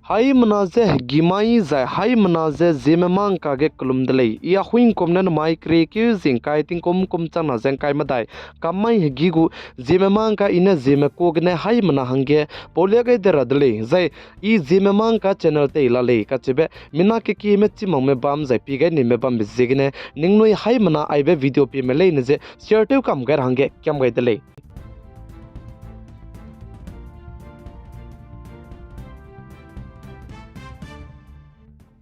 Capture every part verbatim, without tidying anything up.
Haimena ze hegî mai zai haimena ze Zeme mangka ge kelum de lei. I Ahuingkum ne namai keriekeu zie ngkai tingkum kum changna ze ngkai medai kam mai hegî gu Zeme mangka i ne Zeme ka gene haimena hangge paulia gai de ra de lei. Zai i Zeme mangka channel tei la lei kacheube mina kekieme chîmakme bam zai pie gai nime bambe ziegene ningnui haimena aibe video pieme leine ze share tew kam gai ra hangge kiam gai de lei.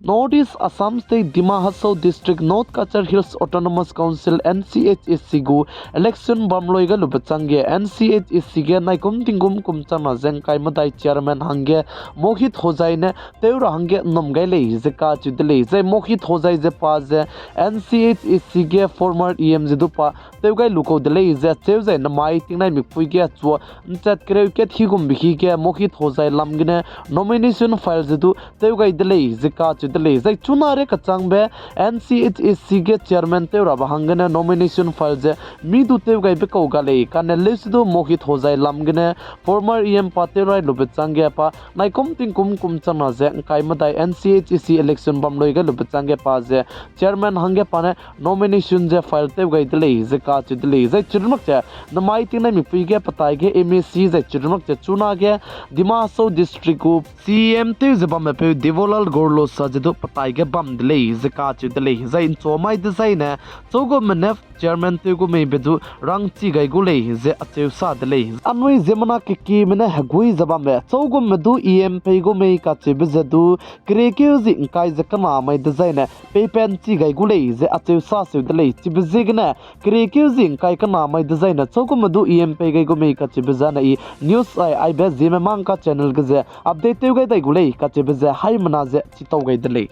North East Assam State Dima Hasao District North Cachar Hills Autonomous Council N C H A C gu election bam loi gai lube changge N C H A C ge naikum tingkum kum changna ze ngkai medai chairman hangge Mohit Hojai ne tew ra hangge nnum gai lei ze kacheu de lei. Zai Mohit Hojai ze pa ze N C H A C ge former E M ze du pa tew gai lu kau de lei ze acheu zai namai tingnai mikpui ge chua nchat kereu kat hi gumbe hi ge Mohit Hojai lam gene nomination file ze du tew gai de lei ze kacheu de lei. Zai chuna re kachangbe N C H A C ge chairman tew rabe hanggene nomination file ze mi du tew gaibe kau ga lei, kane leuse du Mohit Hojai lam gene former E M pa tew rai lube changge pa naikum tingkum kum changna ze ngkai medai N C H A C election bam loi gai lube changge pa ze chairman hangge pa ne nomination ze file tew gai de lei ze kacheu de lei. Zai chirunmak ze namai tingnai mikpui ge petai ge M A C zai chirunmak ze chuna ge Dima Hasao District gu C M tew ze bamme peu Debolal Gorlosa ze du petai ge bam de lei ze kacheu de lei. Zai nchua mai dezaine chaugumme ne chairman tew gu meibe du rangchi gai gu lei ze acheu sa de lei. Anui ziemmena kekieme ne hegui ze bambe chaugumme du E M pei gu mei kacheube ze du keriekeu zie ngkai ze kena mai dezaine peipat nchi gai gu lei ze acheu sa seu de lei. Chibe ziegene keriekeu zie ngkai kena mai dezaine chaugumme du E M pei gai gu mei kacheube zane i news ai aibe Zeme mangka channel ge ze update tew gai dai gu lei kacheube ze haimena ze chitau gai de lei.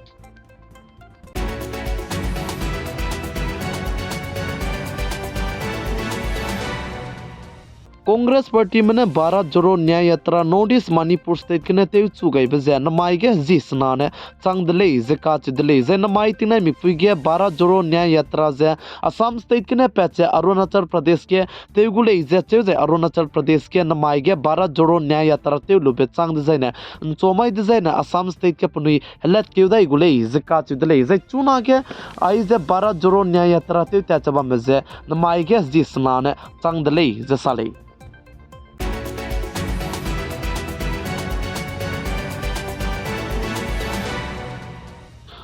Congress Partyme ne Bharat Jodo Nyay Yatra North East Manipur State gene tewchu gaibe ze namai ge zi sena ne chang de lei ze kacheu de lei. Zai namai tingnai mikpui ge Bharat Jodo Nyay Yatra ze Assam State gene pat ze Arunachal Pradesh ge tew gu lei ze cheu zai Arunachal Pradesh ge namai ge Bharat Jodo Nyay Yatra tew lube chang dezaine nchua mai dezaine Assam State ge penui helatkeu dai gu lei ze kacheu de lei. Zai chuna ge aize Bharat Jodo Nyay Yatra tew tat ze bambe ze namai ge zi sena ne chang de lei ze sa lei.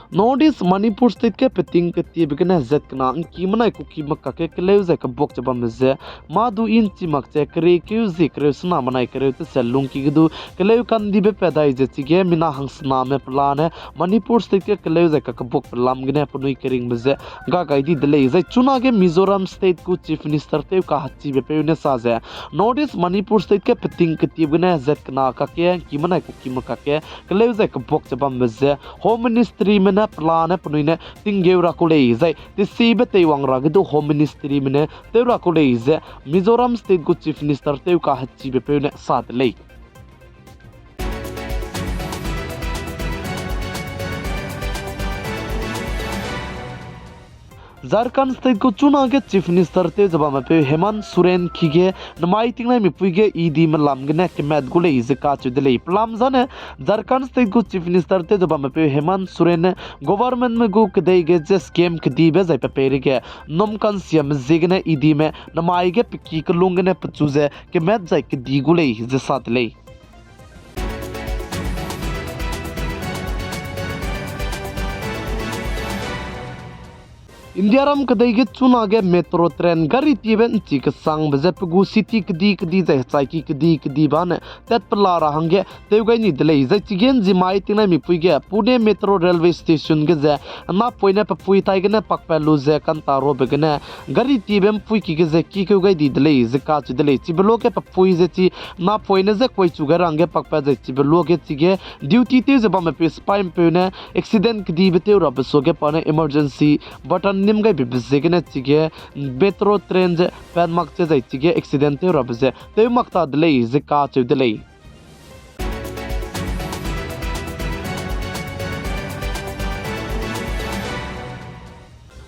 North East Manipur State ge peting ketiebe gene zat kena ngki menai kuki makak ge keleu zai kebuak ze bambe ze mâ du i nchi mak ze keriekeu zie kereu sena menai kereu tese lungki ge du keleu kandibe pat dai ze chige mina hangsename pelane Manipur State ge keleu zai kakebuakbe lam gene penui keringbe ze ga gai di de lei. Zai chuna ge Mizoram State gu Chief Minister tew kahechibe peu ne sa ze North East Manipur State ge peting ketiebe gene zat kena kakge ngki menai kuki makak ge keleu zai kebuak ze bambe ze Home Ministryme ne pelane penui ne tinggeu ra ku lei, zai tesibe teiwang ra ge du Home Ministryme ne tew ra ku lei ze Mizoram State gu Chief Minister tew kahechibe peu ne sa de lei. Jharkhand State gu chuna ge Chief Minister tew ze bamme peu Hemant Soren ki ge namai tingnai mipui ge E Dme lam gene kemat gu lei ze kacheu de lei. Pelam zane Jharkhand State gu Chief Minister tew ze bamme peu Hemant Soren ne governmentme gu kedei ge ze scheme kedibe zai pe peireige nnum kansiame ziegene E Dme namai ge pe ki kelung gene pechu ze kemat zai kedi gu lei ze sa de lei. Indiaram kedei ge chuna ge metro train gari tiebe nchi kesangbe ze pe gu city kedi kedi zai hechaiki kedi kedi bane tatpela ra hangge tew gai ni de lei. Zai chige nzimai tingnai mipui ge Pune Metro Railway Station ge ze napoine pe pui tai gene pakpat lu ze kanta robe gene gari tiebe mpui ki ge ze kikeu gai di de lei ze kacheu de lei. Chibe luage pe pui ze chi napoine je kuaichu gai ra hangge pakpat zai chibe luage chige duty tew ze bamme peu sipaipeu ne accident kedibe tew rabe suage pa ne emergency button nim gaibe ziegene chige metro train ze pat mak che zai chige accident tew rabe ze tew mak ta de lei ze kacheu de lei.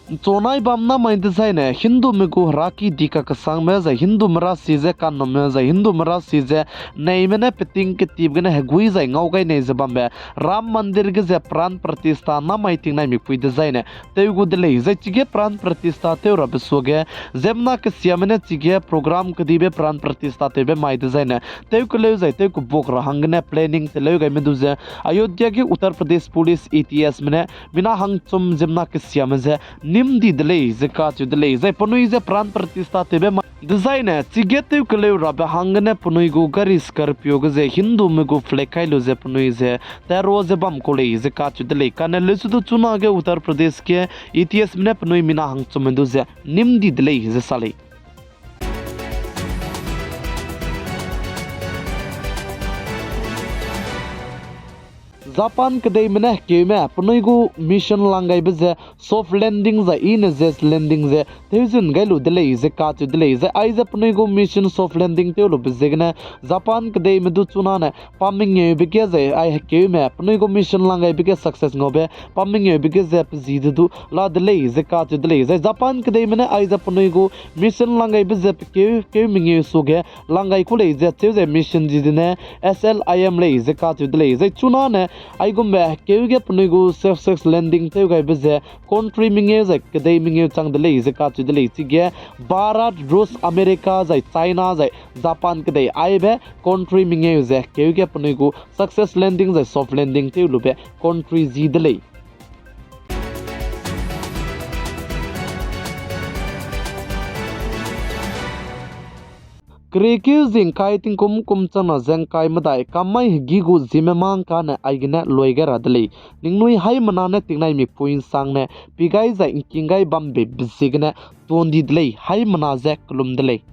Nchunai bam namai dezaine Hindume gu heraki di kakesangme zai Hindume rasi ze kannumme zai Hindume rasi ze neime ne peting ketip gene hegui zai ngau gai nei ze bambe Ram Mandir ge ze pran pratishtha namai tingnai mikpui dezaine tew gu de lei. Zai chige pran pratishtha tew rabe suage ziemmena kesiame ne chige program kedibe pran pratishtha tewbe mai dezaine tew keleu zai tew kebuk ra hanggene planning teleu gaime du ze Ayodhya ge Uttar Pradesh Police A T S me ne mina hangchum ziemmena kesiame ze nim di de lei ze kacheu de lei. Zai penui ze pran pratishtha tewbe mai dezaine chige tew keleu rabe hanggene penui gu gari Scorpio ge ze Hindume gu flag kai lu ze penui ze tero ze bam kau lei ze kacheu de lei. Kane lesu du chunage Uttar Pradesh ge A T S me ne penui mina hangchumme du ze nim di de lei ze sa lei. Japan kedeime ne hekeume penui gu mission lang gaibe ze soft landing zai ine zes landing ze tewzun gai lu de lei ze kacheu de lei. Zai aize penui gu mission soft landing tew lube ziegene Japan kedeime du chunane pa mengeube ge zai ai hekeume penui gu mission lang gaibe ge success ngaube pa mengeube ge ze pe zi de du la de lei ze kacheu de lei. Zai Japan kedeime ne aize penui gu mission lang gaibe ze pe keu, keu mengeu suage lang gai ku lei ze cheu zai mission zi de ne S L I M lei ze kacheu de lei. Zai chunane aigumbe hekeu ge penui gu success landing tew gaibe ze country mengeu zai kedei mengeu chang de lei ze kacheu de lei. Chige Bharat, Russia, America zai China zai Japan kedei aibe country mengeu ze hekeu ge penui gu success landing zai soft landing tew lube country zi de lei. Keriekeu zingkai tingkum kum changna zengkai medai kammai hegî gu ziemme mâ ngkane aigene lui gai ra de lei. Ningnui haimena ne tingnai mikpui nsangne pi gai zai ngking gai bambe be ziegene tuan di de lei, haimena ze kelum de lei.